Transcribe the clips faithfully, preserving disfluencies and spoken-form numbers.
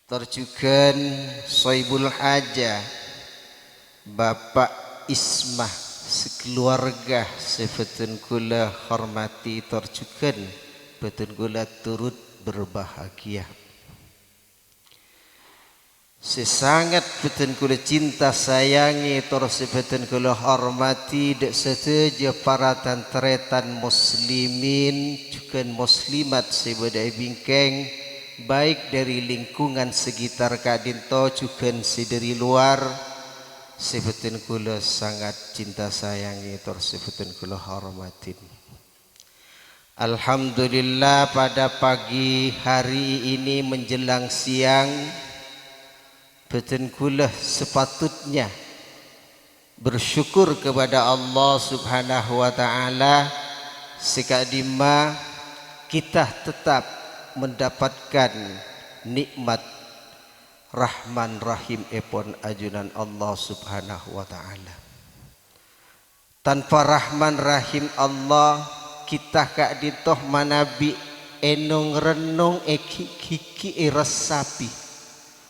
Tor jughân Sohibul Hajah, Bapa' Ismah, sakeluarga sè bhâdhân kaulâ hormadhi, tor jughân bhâdhân kaulâ turut berbahagia. Sè sanget bhâdhân kaulâ cinta sayangè, tor sè bhâdhân kaulâ hormadhi, dâ' sadhâjâ para tan-tarètan muslimin jughân muslimat sè bâdâ è bingkèng, baik dari lingkungan sekitar ka'dinto jughân sè dari luar, sè bhâdhân kaulâ sangat cinta sayangè tor sè bhâdhân kaulâ hormadhi. Alhamdulillah, pada pagi hari ini menjelang siang, bhâdhân kaulâ sepatutnya bersyukur kepada Allah Subhanahu wa Ta'ala, sè ka'dimma kita tetap mendapatkan nikmat Rahman Rahim èpon ajunan Allah Subhanahu wa Ta'ala. Tanpa Rahman Rahim Allah, kita ka'dinto manabi ènong-rennong è ghi'-ghighi' èresabi.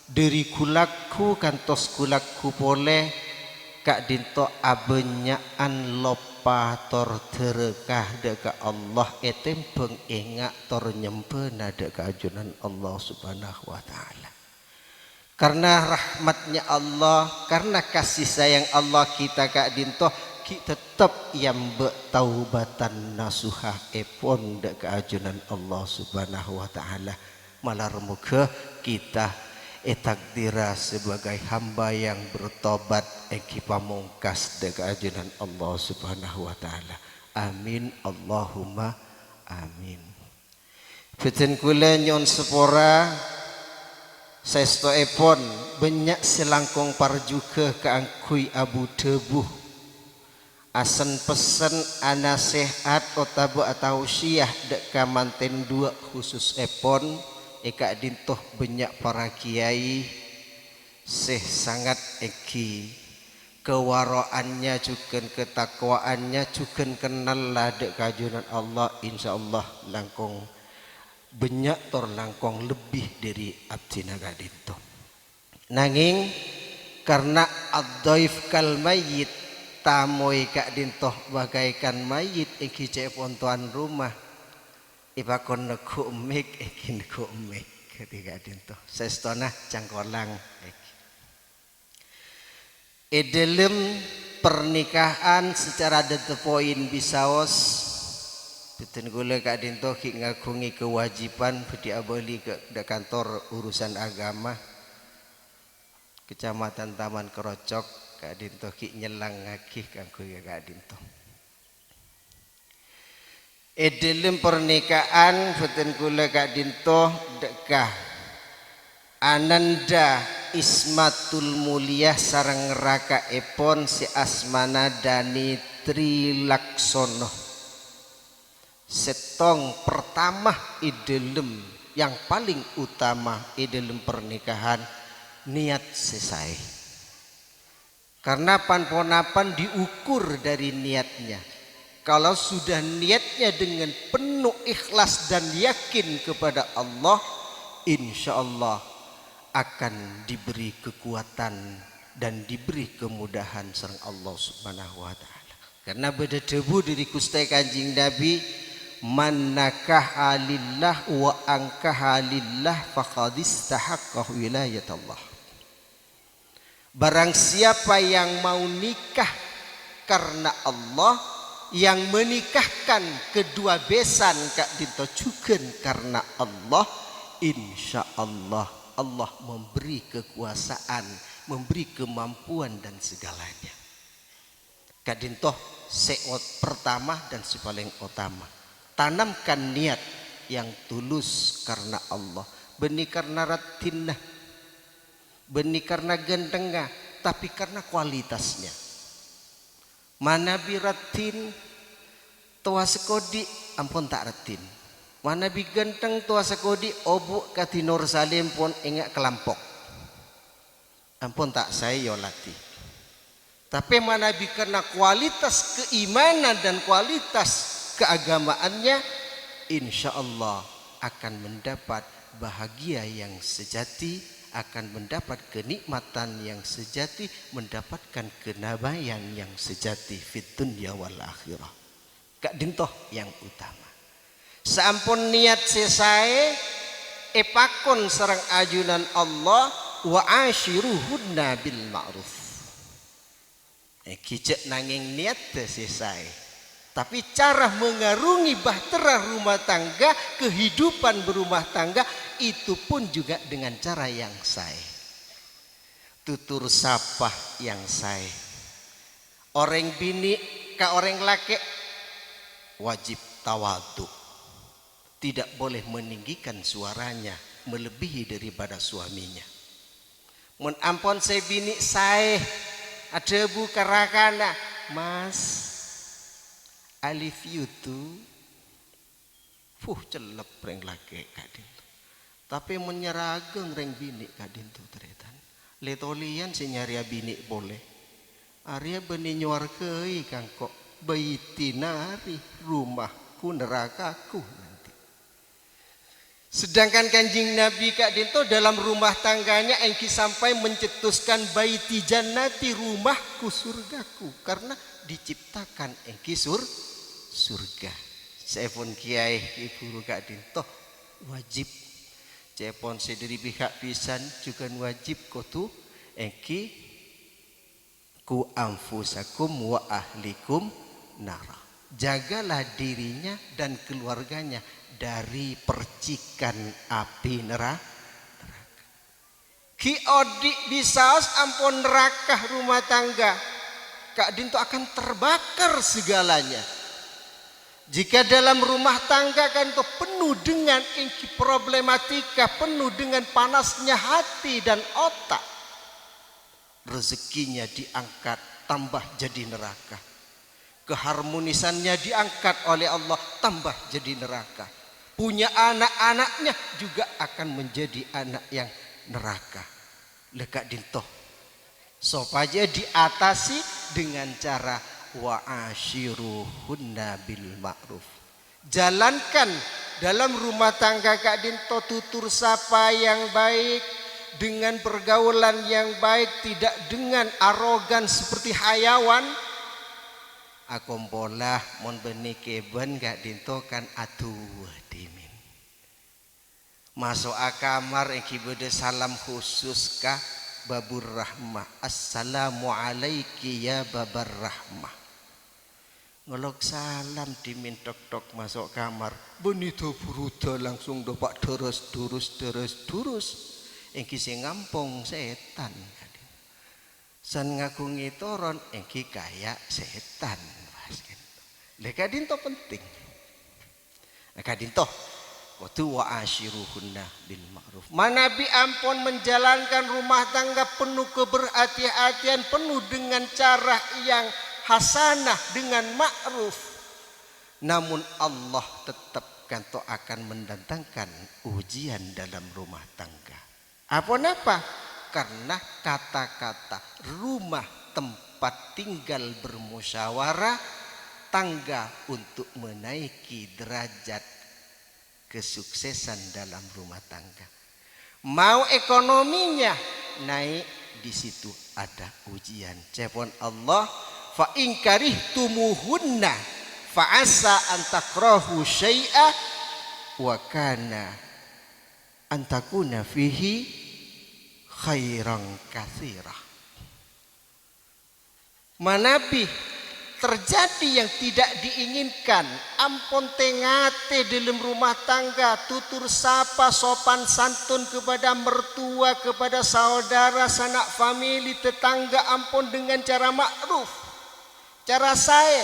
Dâri ghu-lagghu kantos ghu-lagghu polè, ka'dinto abânnya'an loppa tor dârâka dâ' ka Allah ètèmbhâng ènga' tor nyembhâna dâ' ka ajunan Allah Subhanahu wa Ta'ala. Karena rahmatnya Allah, karena kasih sayang Allah, kita ka'dinto ghi' tettep èambâ' taubatan nasuha èpon dâ' ka ajunan Allah Subhanahu wa Ta'ala. Malar moghâ kita ètakdira sebagai hamba yang bertobat èngghi pamongkas dâ' ka ajunan Allah Subhanahu wa Ta'ala. Amin, Allahumma amin. Bhâdhân kaulâ nyo'on sapora, saèstoèpon bânnya' sè langkong parjhughâ kaangghuy abu-dhâbu, asen-pessen, anasèhat, otabâ ataosyah dâ' ka manten duwâ' khususèpon, è ka'dinto bânnya' para kèyaè sè sanget èngghi kawaro'annya jughân katakwaannya jughân kennalla dâ' ka ajunan Allah, insyaallah langkong bânnya' tor langkong lebbi dâri abdhina ka'dinto. Nangèng karna ad-dhaif kal mayyit, tamoy ka'dinto bagaikan mayyit èngghi ca'èpon towan roma, èpakon neggu' mik èngghi neggu' mik, kadhi ka'dinto. Saèstona cangkolang èngghi. È dhâlem pernikahan secara to the point bisaos, bhâdhân kaulâ ka'dinto ghi' ngaghungè kewajiban bhâdhi abâli ka, dâ' kantor urusan agama Kecamatan Taman Kerocok, ka'dinto ghi' nyellangngaghi kaangghuy ka'dinto. È dhâlem parnèka'an bhâdhân kaulâ ka'dinto dâ' ka Ananda Ismatul Mulia sareng raka'èpon sè asmana Dani Trilaksono. Sèttong pertama è dhâlem, yang paling utama è dhâlem parnèka'an, niyat sè saè. Karena pan-ponapan diukur dari niatnya. Kalau sudah niatnya dengan penuh ikhlas dan yakin kepada Allah, insya Allah akan diberi kekuatan dan diberi kemudahan sareng Allah Subhanahu wa Ta'ala. Karena bâdâ dhâbu dâri Ghustè Kanjeng Nabi, "Man nakaha lillah wa ankaha lillah faqad istahaqqa wilayatallah." Barang siapa yang mau nikah karena Allah, yang menikahkan kedua besan ka'dinto jughân karena Allah, insya Allah Allah memberi kekuasaan, memberi kemampuan dan segalanya. Ka'dinto sè ot-, pertama dan sè palèng otama. Tanamkan niat yang tulus karena Allah. Bânnè karena raddhinna. Bânnè karena ghântengnga, tapè karena kualitasnya. Manabi raddhin towa sakodhi', ampon ta' raddhin. Manabi ghântheng towa sakodhi', obu' kadhi Nur Salim pon enga' kalampok. Ampon ta' saè èolatè. Tapè manabi karena kualitas keimanan dan kualitas keagamaannya, insya Allah akan mendapat bahagia yang sejati, akan mendapat kenikmatan yang sejati, mendapatkan kedamaian yang sejati fid dunya wal akhirah. Ka'dinto yang utama. Saampon niyat sè saè èpakon sareng ajunan Allah, "Wa asyiruhunna bil ma'ruf." Ènggi jhâ' nangèng niyatta sè saè. Tapè cara mengarungi bahtera rumah tangga, kehidupan berumah tangga, itu pun juga dengan cara yang saè. Tutur sapa yang saè. Orèng binè' ka orèng lakè' wajib tawadhu. Tidak boleh meninggikan suaranya melebihi daripada suaminya. Mon ampon sè binè' saè adhâbu ka rakana, "Mas, I love you too." Fuh, cellep rèng lakè' ka'dinto. Tapè mon nyaragâng rèng binè' ka'dinto, tarètan. Lè-tolèyan sè nyarèya binè' polè. Arèya bânnè nyowarghâi kangko', "Baiti nari, rumahku nerakaku nanti." Sedangkan Kanjeng Nabi ka'dinto dalam rumah tangganya ènggi sampai mencetuskan, "Baiti jannati, rumahku surgaku," karena diciptakan ènggi sur-, surga. Saèpon kiyaè, ghi bhuru ka'dinto wajib. Ca'èpon sè dhâri pihak bhisan jhughân wajib kodhu ènggi, "Qu anfusakum wa ahlikum nara." Jagalah dirinya dan keluarganya dari percikan api nera-, neraka. Ghi' odi' bisaos ampon neraka rumah tangga, ka'dinto akan terbakar segalanya. Jika dalam rumah tangga ka'dinto penuh dengan ènggi problematika, penuh dengan panasnya hati dan otak, rezekinya diangkat, tambah jadi neraka. Keharmonisannya diangkat oleh Allah, tambah jadi neraka. Punya anak-anaknya juga akan menjadi anak yang neraka. Lè ka'dinto. Sopajâ diatasi dengan cara, "Wa asyiruhunna bil ma'ruf." Jalankan dalam rumah tangga ka'dinto tutur sapa yang baik, dengan pergaulan yang baik, tidak dengan arogan seperti hayawan. Akompola mon bânnè kèbân ka'dinto kan aduwâ dhimèn. Maso'a kamar ènggi bâdâ salam khusus ka Babur Rahmah. "Assalamu alaiki ya Babar Rahmah." Ngolok salam dhimèn tok-tok maso' kamar. Bânnè dâ-burudâ langsung dâpa' dârâs-durus, dârâs-durus. Ènggi sè ngampong sètan. San ngaghungè toron ènggi kaya sètan. Lè ka'dinto penting. Ka'dinto, kodhu wa asyiruhunna bil ma'ruf. Manabi ampon menjalankan rumah tangga penuh keberhati-hatian, penuh dengan cara yang hasanah, dengan ma'ruf, namun Allah tetap kanto akan mendatangkan ujian dalam rumah tangga. Aponapa? Karena kata-kata, rumah tempat tinggal bermusyawarah, tangga untuk menaiki derajat kesuksesan dalam rumah tangga. Mau ekonominya naik, di situ ada ujian. Ca'èpon Allah, "Fa in karihtumuhunna fa asa an takrahu syai'a wa kana an takuna fihi khairan katsira." Manabi terjadi yang tidak diinginkan, ampon tè-ngatè dalam rumah tangga, tutur sapa, sopan santun kepada mertua, kepada saudara, sanak famili, tetangga, ampon dengan cara ma'ruf, cara saè,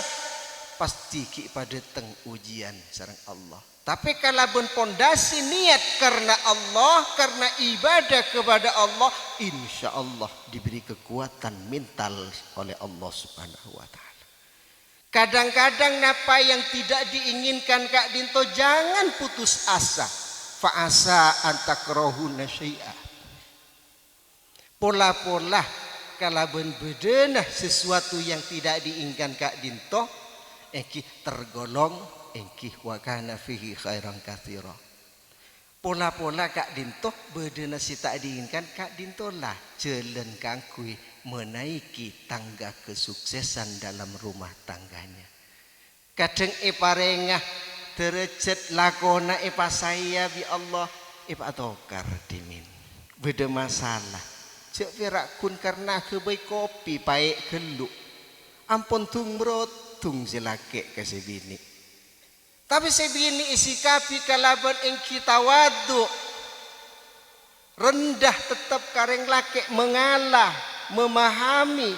pasti ghi' padâteng ujian sareng Allah. Tapè kalabân pondasi niat karena Allah, karena ibadah kepada Allah, insya Allah diberi kekuatan mental oleh Allah Subhanahu wa Ta'ala. Kadang-kadang napa yang tidak diinginkan ka'dinto, jangan putus asa. Fa asa an takrahuna syai'a. Pola-pola kalabân bâdâna sesuatu yang tidak diinginkan ka'dinto, ènggi tergolong ènggi wa kana fihi khairan katsira. Pola-pola ka'dhinto' bâdâna sè ta' diinginkan, ka'dhinto' la jhâlân kaangghuy menaiki tangga kesuksesan dalam rumah tangganya. Kadhâng èparènga dârâjhât lakona èpasaèya bi' Allah, èpatokar dhimèn. Bâdâ masalah, jhâ' pèra' ghun karna aghâbây kopi paè' ghâllu'. Ampon dung-mrodung sè lakè' ka sè binè'. Tapè sè binè' èsikabhi kalabân èngghi tawadhu', rendha tettep ka rèng lakè', mangala, mamahami.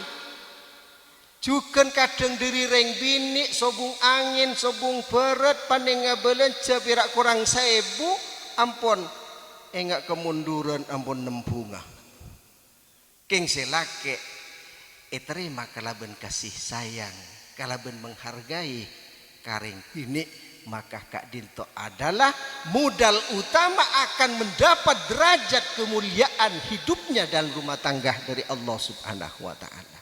Jhughân kadhâng dâri rèng binè', sobung angèn, sobung bârât, panènga bâlânjhâ pèra' korang saèbu, ampon enga' kamonduran, ampon nembhunga. Kèng sè lakè' ètarèma kalabân kasih sayang, kalabân menghargai ka rèng binè', maka ka'dhinto' adalah modal utama akan mendapat derajat kemuliaan hidupnya dalam rumah tangga dari Allah Subhanahu wa Ta'ala.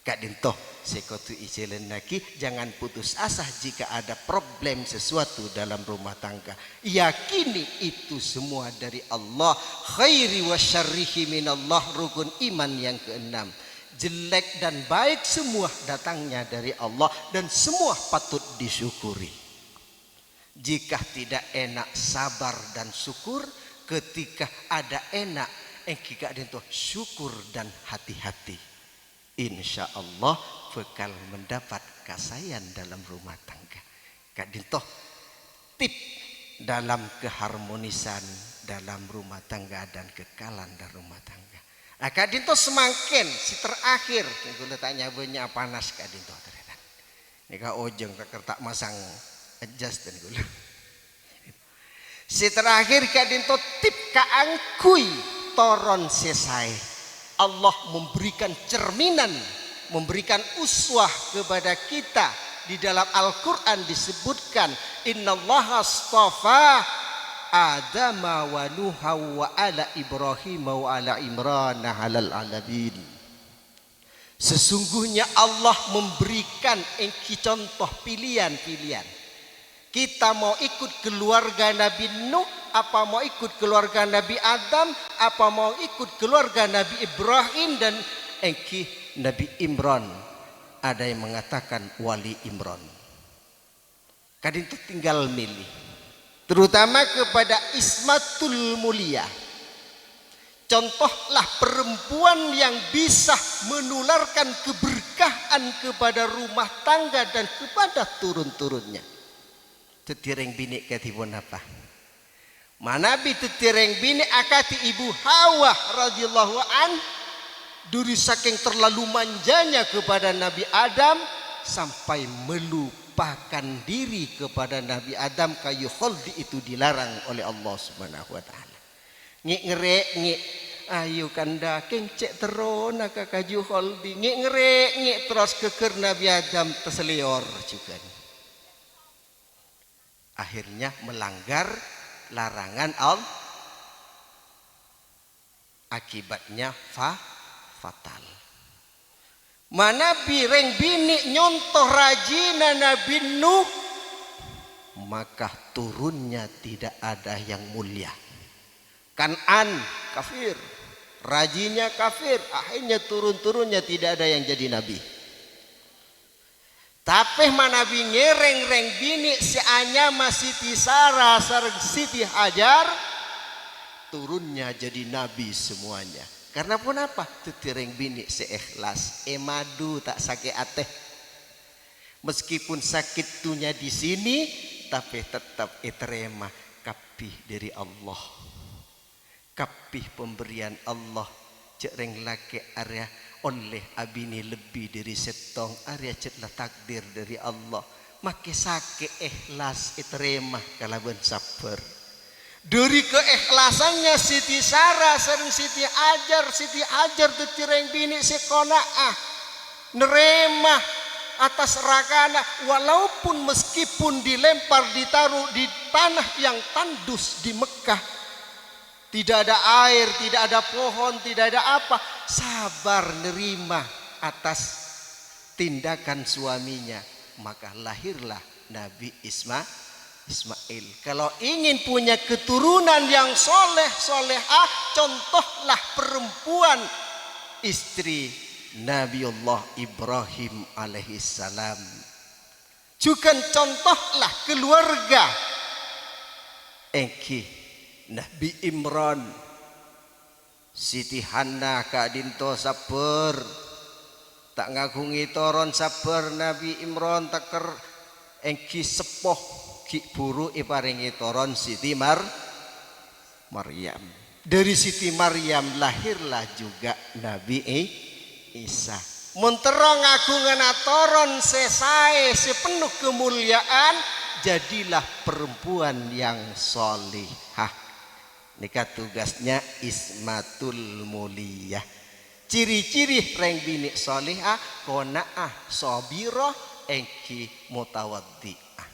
Ka'dhinto' sè kodhu èjhâlânnaghi, jangan putus asa jika ada problem sesuatu dalam rumah tangga. Yakini itu semua dari Allah. Khairi wa syarrihi minallah, rukun iman yang keenam. Jelek dan baik semua datangnya dari Allah dan semua patut disyukuri. Jika tidak enak, sabar dan syukur. Ketika ada enak, èngghi ka'dhinto' syukur dan hati-hati. Insya Allah bakal mendapat kasaian dalam rumah tangga. Ka'dhinto' tip dalam keharmonisan dalam rumah tangga dan kekalan dalam rumah tangga. Nah, ka'dhinto' samangkèn sè terakhir, kaulâ ta' nya-bânnya' panas ka'dhinto', tarètan. Nèka ojhâng ta' kerta' masang adjust dan kaulâ. Sè terakhir ka'dhinto' tip kaangghuy toron sè saè. Allah memberikan cerminan, memberikan uswah kepada kita. Di dalam Al-Qur'an disebutkan, "Innallaha astafa Adama wa Nuha wa ala Ibrahim wa ala Imran alal alamin." Sesungguhnya Allah memberikan èngghi contoh pilihan-pilihan. Kita mau ikut keluarga Nabi Nuh, apa mau ikut keluarga Nabi Adam, apa mau ikut keluarga Nabi Ibrahim dan èngghi Nabi Imran. Ada yang mengatakan wali Imran. Ka'dhinto' tinggal milih, terutama kepada ismatul mulia. Contohlah perempuan yang bisa menularkan keberkahan kepada rumah tangga dan kepada turun-turunnya. Dhâddhi rèng binè' kadhi ponapa? Manabi dhâddhi rèng binè' akadhi Ibu Hawa radhiyallahu an, duri sakèng terlalu manjanya kepada Nabi Adam sampai melupakan diri kepada Nabi Adam, kayu kholdi itu dilarang oleh Allah Subhanahu wa Ta'ala. Ngè'-ngerrè', ngè', ayo kandha, kèng cè' terrona ka kayu kholdi. Ngè'-ngerrè', ngè', terros ghâgghâr Nabi Adam tasalèyor jhughân. Akhirnya melanggar larangan Allah. Akibatnya fa-, fatal. Manabi rèng binè' nyonto rajina Nabi Nuh, maka turunnya tidak ada yang mulia. Kan'an kafir, rajina kafir, akhirnya turun-turunnya tidak ada yang jadi nabi. Tapè manabi ngèrèng rèng binè' sè anyama Siti Sara sareng Siti Hajar, turunnya jadi nabi semuanya. Karena ponapa? Dhâddhi rèng binè' sè ikhlas, èmadu ta' sakè' atè. Meskipun sakitnya di sini, tapè tettep ètarèma kabbhi dâri Allah. Kabbhi pemberian Allah, jhâ' rèng lakè' arèya ollè abinè lebbi dâri sèttong, arèya jhât la takdir dâri Allah. Makè sakè' ikhlas ètarèma kalabân sabbhâr. Dâri keikhlasannya Siti Sara sareng Siti Hajar, Siti Hajar dhâddhi rèng binè' sè qanaah, narèma atas rakana, walaupun meskipun dilempar, ditaruh di tanah yang tandus di Mekkah. Tidak ada air, tidak ada pohon, tidak ada apa. Sabar nerima atas tindakan suaminya. Maka lahirlah Nabi Isma-, Ismail. Kalau ingin punya keturunan yang soleh, solehah, contohlah perempuan istri Nabiullah Ibrahim alaihissalam. Juga contohlah keluarga èngghi Nabi Imran. Siti Hanna ka'dinto sabbhâr, ta' ngaghungè toron sabbhâr Nabi Imran taker èngghi seppo ghi' buru èparèngè toron Siti Mar-, Maryam. Dari Siti Maryam lahirlah juga Nabi I-, Isa. Mon terro ngaghungana toron sè saè, sè penno kemuliaan, jadilah perempuan yang solihah. Nèka tugasnya ismatul muliyah. Ciri-ciri rèng binè' solehah, qanaah, sabirah, èngghi mutawaddi'ah.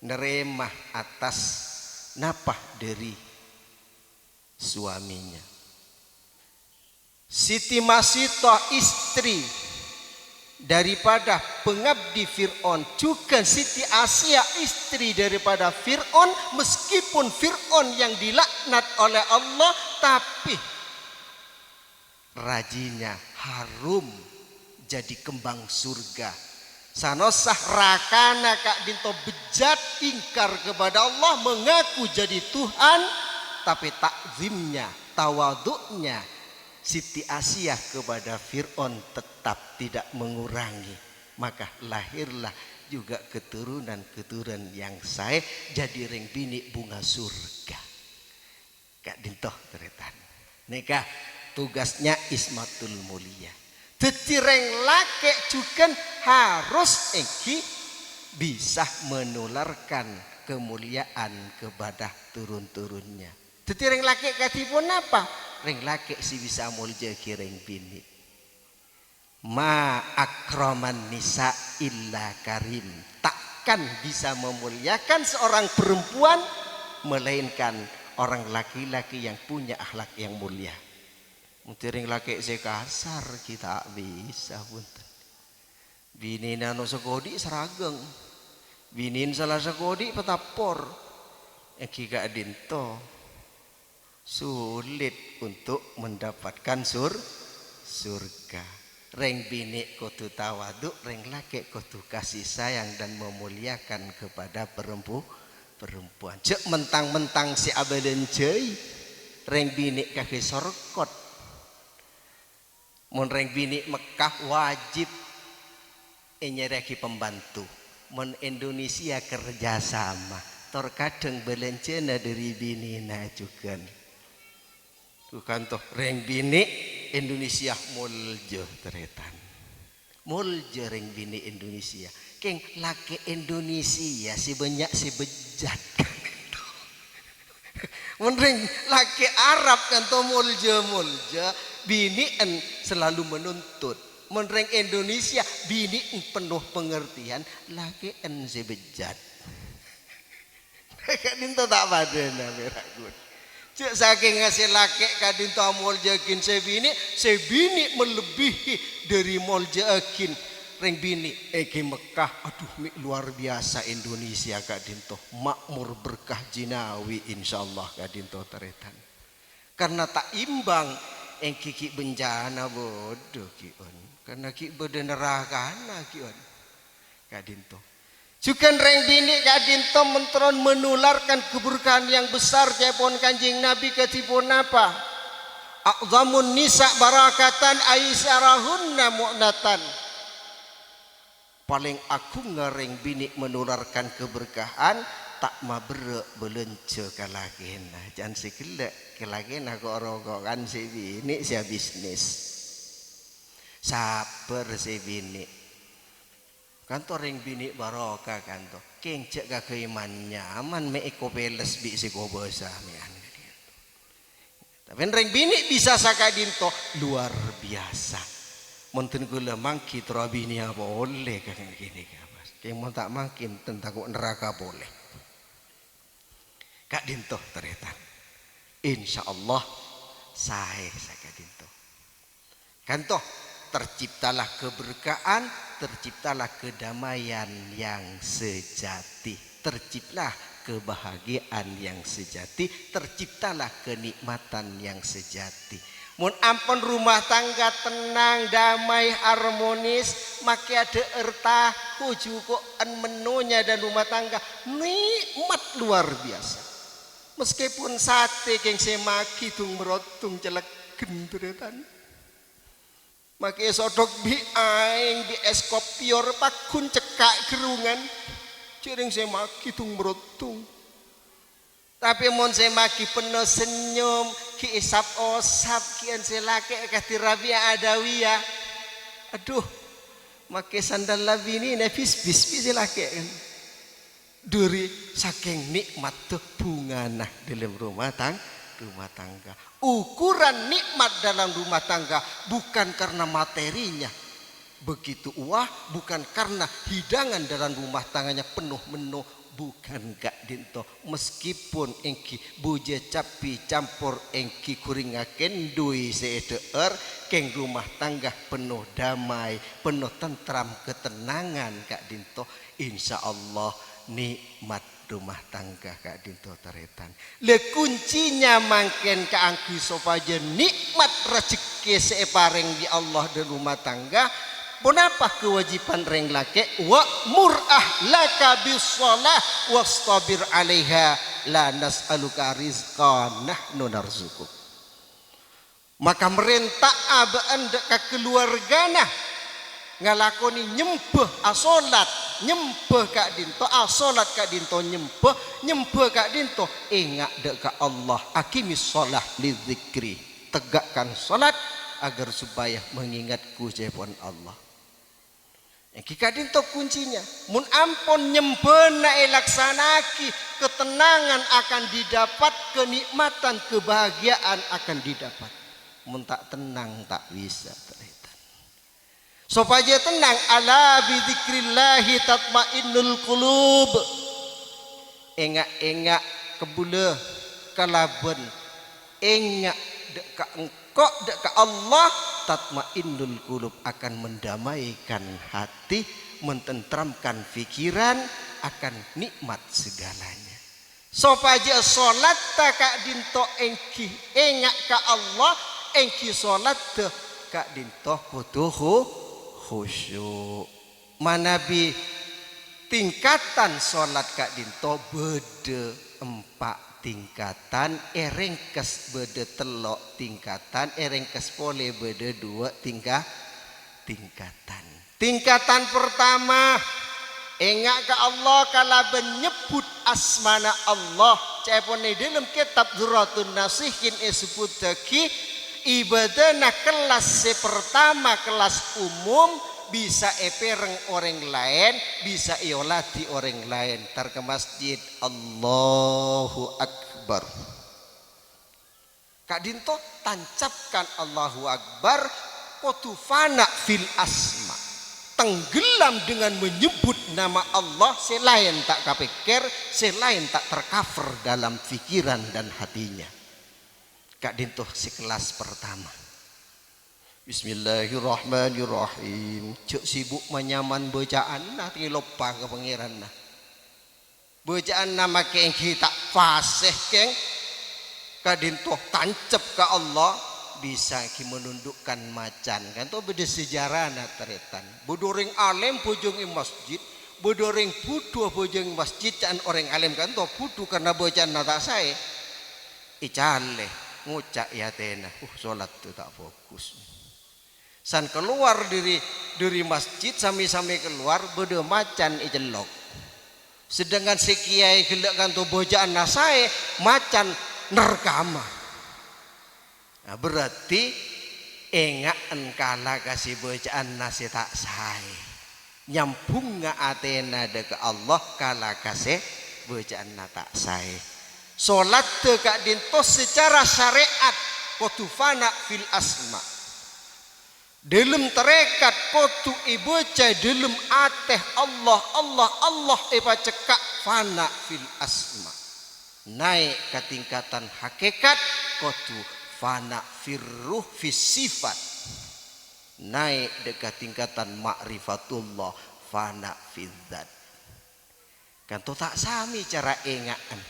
Narèma atas napa dhâri suaminya. Siti Masitah, istri daripada pengabdi Fir'aun, juga Siti Asiya, istri daripada Fir'aun, meskipun Fir'aun yang dilaknat oleh Allah, tapi rajinya harum jadi kembang surga. Sanossa rakana ka'dinto bejjat, ingkar kepada Allah, mengaku jadi Tuhan, tapi takzimnya, tawaduknya Siti Asiya kepada Fir'aun tetap tidak mengurangi. Maka lahirlah juga keturunan-keturunan yang saè, jadi rèng binè' bunga surga. Ka'dinto, tarètan. Nèka tugasnya ismatul mulia. Dhâddhi rèng lakè' jhughân harus èngghi bisa menularkan kemuliaan kepada turun-turunnya. Dhâddhi rèng lakè' kadhi ponapa? Rèng lakè' sè bisa amoljâ'aghi rèng binè'. Ma akraman nisa illa karim. Takkan bisa memuliakan seorang perempuan melainkan orang laki-laki yang punya akhlak yang mulia. Mon dhâri rèng lakè' sè kasar ghi' ta' bisa, bhunten. Binèna no sakodhi' sarageng. Binèn sala sakodhi' patapor. Èngghi ka'dinto. Sulit untuk mendapatkan sur-, surga. Rèng binè' kodhu tawadhu', rèng lakè' kodhu kasih sayang dan memuliakan kepada perempu-, perempuan. Jhâ' mentang-mentang sè abâlânjhâi, rèng binè' kakè sorkot. Mon rèng binè' Mekkah wajib ènyarè'aghi pembantu. Mon Indonesia kerja sama, tor kadhâng bâlânjhâna dhâri binèna jhughân. Bukan toh, rèng binè' Indonesia molja, tarètan. Molja rèng binè' Indonesia. Kèng lakè' Indonesia sè bânnya' sè bejjat. Mon rèng lakè' Arab kanto molja-molja, binè'en selalu menuntut. Mon rèng Indonesia, binè'en penuh pengertian, lakè'en sè bejjat. Ka'dinto ta' padâna, pèra' ghun. Jhâ' sakèngnga sè lakè' ka'dinto amoljâ'aghin sè binè', sè binè' melebihi dhâri moljâ'aghin rèng binè'. Èngghi Mekkah, aduh, mè' luar biasa Indonesia ka'dinto. Makmur berkah jinawi, insyaallah ka'dinto tarètan. Karna ta' imbang, èngghi ghi' bencana bâdâ ghi'on. Karna ghi' bâdâ nerakana ghi'on. Ka'dinto. Jhughân rèng binè' ka'dinto mon terro menularkan keberkahan yang besar, ca'èpon Kanjeng Nabi kadhi ponapa? "A'dhamun nisa barakatan aisarahunna mu'natan." Palèng aghungnga rèng binè' menularkan keberkahan, ta' maberrâ' bâlânjhâ ka lakèna. Jhân sè ghellâ' ka lakèna ko'-roko'an sè binè' sè abisnis. Sabbhâr sè binè'. Kanto rèng binè' barokah kanto. Kèng jhâ' kaghâbây man-nyaman mè' èkopèles bi' sè kobâsa mè'an. Tapè rèng binè' bisa saka'dinto, luar biasa. Mon dhân kaulâ mangghi terro abinèya polè ka kènè' ka, Mas. Kèng mon ta' mangghi, dhân tako' neraka polè. Ka'dinto, tarètan. Insyaallah, saè saka'dinto. Kanto, terciptalah keberkahan, terciptalah kedamaian yang sejati. Terciptalah kebahagiaan yang sejati, terciptalah kenikmatan yang sejati. Mon ampon rumah tangga tenang, damai, harmonis, make adhâ'âr taho juko'en mennonya dan rumah tangga, nikmat luar biasa. Meskipun sate kèng sè maghi dung-merodung cèlègghân, tarètan. Make sodhok bi' aèng, bi' es kopior, pagghun cekka' gerrungan. Jhâ' rèng sè maghi dung-merodung. Tapè mon sè maghi penno sènnyom, ghi' èsap-osap, ghi'ân sè lakè' kadhi Rabi'ah Adawiyah. Adhu, make sandal la binèna bis-bis bi' sè lakè', kan. Dhâri sakèng nikmatta bhungana dhâlem rumah tang-, rumah tangga. Ukuran nikmat dalam rumah tangga bukan karena materinya begitu wah, bukan karena hidangan dalam rumah tangganya penuh menu, bukan ka'dinto. Meskipun èngghi bujâ cabbhi campor èngghi ghuringnga kèndhuy sè èdhâ'âr, kèng rumah tangga penuh damai, penuh tentram, ketenangan ka'dinto. Insya Allah nikmat rumah tangga ka'dinto, tarètan. Lè, kuncinya mangkèn kaangghuy sopajâ nikmat rejhekkè sè èparèng bi' Allah dhâlem rumah tangga. Ponapa kewajiban rèng lakè'? "Wa'mur ahlaka bis-shalah wastabir 'alaiha, la nas'aluka rizqan, nahnu narzuquk." Maka marènta'a bâ'ân dâ' ka kaluwargana ngalakonè nyembhâ, asolat, nyembhâ ka'dinto, asolat ka'dinto, nyembhâ, nyembhâ ka'dinto, enga' dâ' ka Allah, "Aqimis shalah li dzikri." Tegakkan salat agar supaya mengingatku, ca'èpon Allah. Èngghi ka'dinto kuncinya. Mon ampon nyembhâna èlaksana'aghi, ketenangan akan didapat, kenikmatan, kebahagiaan akan didapat. Mon ta' tennang, ta' bisa, tarètan. Sopajâ tennang, "Ala bi dzikrillahi tatmainnul qulub." Enga'-enga' kabbhulâ kalabân enga' dâ' ka engko', dâ' ka Allah, tatmainnul qulub, akan mendamaikan hati, mententramkan pikiran, akan nikmat segalanya. Sopajâ solatta ka'dinto èngghi enga' ka Allah, èngghi solatta ka'dinto kodhu khu-, khusyuk. Manabi tingkatan solat ka'dinto bâdâ empa' tingkatan, èrèngkes bâdâ tello' tingkatan, èrèngkes polè bâdâ duwâ' tingka-, tingkatan. Tingkatan pertama, enga' ka Allah kalabân nyebbhut asmana Allah. Ca'èpon è dâlem kètab Durratun Nasihin èsebbhuttaghi, ibâdâna kellas sè pertama, kellas umum, bisa èpèreng orèng laèn, bisa èoladhi orèng laèn. Tar ka masjid, Allahu Akbar. Ka'dinto tancapkan Allahu Akbar, kodhu fana fil asma. Tenggelam dengan menyebut nama Allah, sè laèn ta' kapèkkèr, sè laèn ta' tercover dalam pikiran dan hatinya. Ka'dinto sè kellas pertama. Bismillahirrahmanirrahim. Jhâ' sibuk manyaman bâca'anna, tèngè loppa ka Pangèranna. Bâca'anna makè èngghi ta' fasè, kèng. Ka'dinto tancep ka Allah, bisa ghi' menundukkan macan. Kanto bâdâ sejarana, tarètan. Bâdâ orèng alèm bhâjâng è masjid, bâdâ orèng budhu bhâjâng è masjid, ca'na orèng alèm kanto budhu karna bâca'anna ta' saè. Ècalè, ngoca' è atèna, "Uh, solat ta' bagus." San kalowar dâri, dâri masjid, samè-samè kalowar, bâdâ macan ècellok. Sedangkan sè kèyaè ghellâ' kanto bâca'anna saè, macan nerkama. Nah, berarti enga'en kala ka sè bâca'anna sè ta' saè. Nyambhungnga atèna dâ' ka Allah kala ka sè bâca'anna ta' saè. Solatta ka'dinto secara syarè'at kodhu fana fil asma. Dâlem tarèkat kodhu èbâca dâlem atè Allah, Allah, Allah èpacekka' fana fil asma. Naè' ka tingkatan hakèkat kodhu fana fir ruh fis sifat. Naè' dâ' ka tingkatan ma'rifatullah fana fil dzat. Kanto ta' same cara enga'an.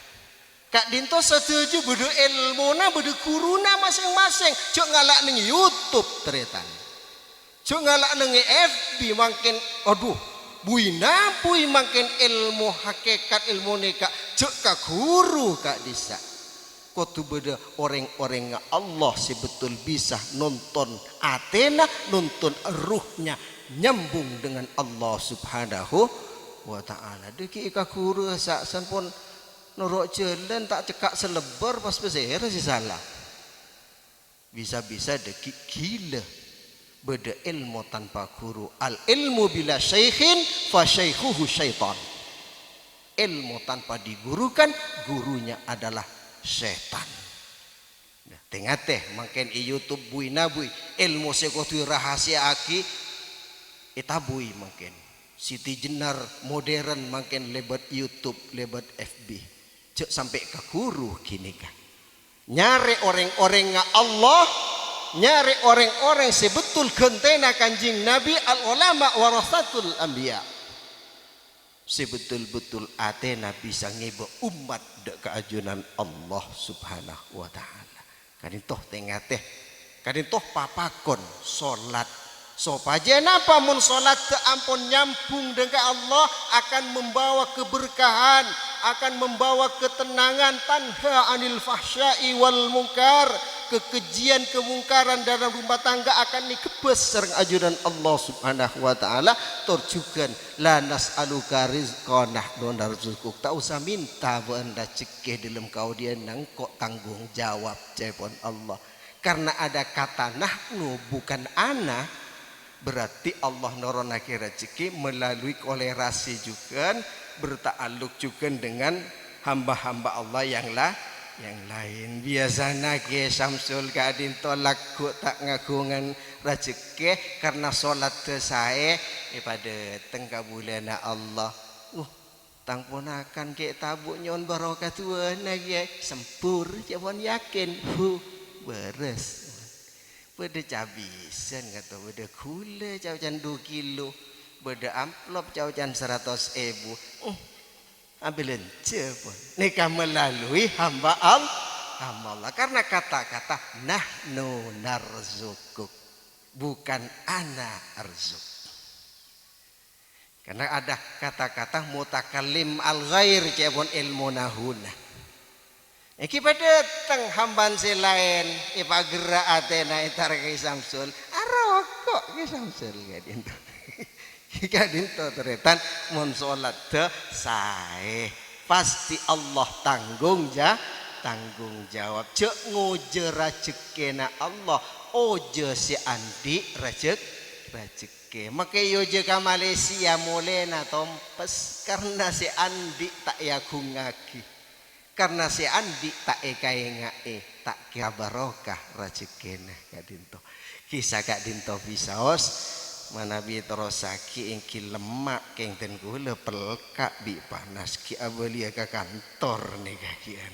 Ka'dhinto sadhâjâ bâdâ èlmona, bâdâ ghuruna masèng-masèng. Jhâ' ngala' neng YouTube, tarètan. Jhâ' ngala' neng F B mangkèn, adhu, buwi-nabuwi mangkèn èlmo hakikat èlmo nèka jhâ' ka ghuru ka'dhissa'. Kodhu bâdâ orèng-orèngnga Allah sè betul bisa nonton atèna, nonton ruhnya nyambung dengan Allah Subhanahu wa Ta'ala. Dhâggi' ka ghuru sa-, sampon noro' jhâlân ta' cekka' salebbâr pas pasèra sè sala. Bisa-bisa dhâggi' ghilâ. Bâdâ èlmo tanpa ghuru. Al ilmu bila syaikhin fa syaikhuhu syaitan. Èlmo tanpa digurukan, gurunya adalah setan. Nah, tè-ngatè, mangkèn è YouTube buwi-nabuwi, èlmo sè kodhu rahasiyaaghi, ètabuwi mangkèn. Siti Jenar modern mangkèn lèbât YouTube, lèbât F B. Jhâ' sampè' ka ghuru ghânèka. Nyarè orèng-orèngnga Allah, nyarè orèng-orèng sè betul ghântèna Kanjeng Nabi, al ulama warasatul anbiya. Sè betul-betul atèna bisa ngèbâ ommat dâ' ka ajunan Allah Subhanahu wa Ta'ala. Ka'dhinto tè-ngatè, ka'dhinto papakon solat. Sopajâ napa mon solatta ampon nyambung dâ' ka Allah, akan membawa keberkahan, akan membawa ketenangan, tanha anil fahsya'i wal munkar, kekejian, kemungkaran dalam rumah tangga akan èkebbhâs sareng ajunan Allah Subhanahu wa Ta'ala, tor jhughân, "La nas'aluka rizqan nahnu narzuquk." Ta' osa mènta bâ'na rajhekkè dâlem kaodi'ânna, engko' tanggung jawab, ca'èpon Allah. Karena ada kata nahnu, bukan ana, berarti Allah noronaghi rajhekkè melalui kolerasi jhughân berta'alluq jhughân dengan hamba-hamba Allah yang la-, yang lain. Biyasana Kè Samsul ka'dhinto lagghu' ta' ngaghungan rajhekkè karna solatta saè, èpadâteng kabulâna Allah. Uh, Tang ponakan Kè Tabu' nyo'on barokah du'âna, Kè. Sembur, ca'èpon yakin. Hu, bârâs. Bâdâ cabisân, ka'dhinto, bâdâ ghulâ, caoca'an du kilo. Bâdâ amplop, caoca'an saratos èbu. Uh, abhâlânjhâ, pon. Nèka melalui hamba Al-, hamba Allah. Karena kata-kata, "Nahnu narzuquk." Bukan ana arzuk. Karena ada kata-kata mutakallim al ghair, ca'èpon èlmo nahuna. Ènggi padâteng hambâna sè laèn, èpagerra' atèna èntar ka Kè Samsul, "Aroko', Kè Samsul," ka'dhinto. Ka'dhinto tarètan, mon solatta saè, pasti Allah tanggung ja-, tanggung jawab. Jhâ' ngojâ rajhekkèna Allah, ojâ sè andi' rajhek-, rajhek-, Oke, makè èojâ ka Malaysia molèna tompes, karna sè andi' ta' èagungngaghi, karna sè andi' ta' èkaènga'è, ta' kèra barokah rajhekkèna ka'dhinto. Kissa ka'dhinto bisaos, manabi terrossaghi ènggi lemma' kèng dân kaulâ pelka' bi' panas ghi' abâliyâ ka kantor nèka ghi'ân.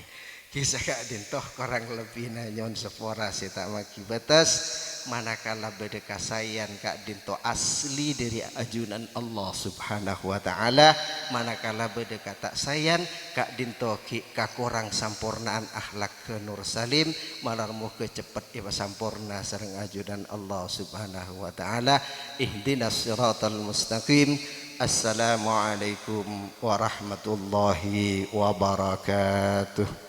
Kissa ka'dhinto korang lebbina nyo'on sapora sè ta' maghi bâtes, manakala bâdâ kasaèyan ka'dhinto asli dâri ajunan Allah Subhanahu wa Ta'ala, manakala bâdâ kata' saèyan ka'dhinto ghi' kakorang samporna'an akhlak Nur Salim, malar moghâ ceppet èpasamporna sareng ajunan Allah Subhanahu wa Ta'ala. Ihdinas siratal mustaqim. Assalamualaikum warahmatullahi wabarakatuh.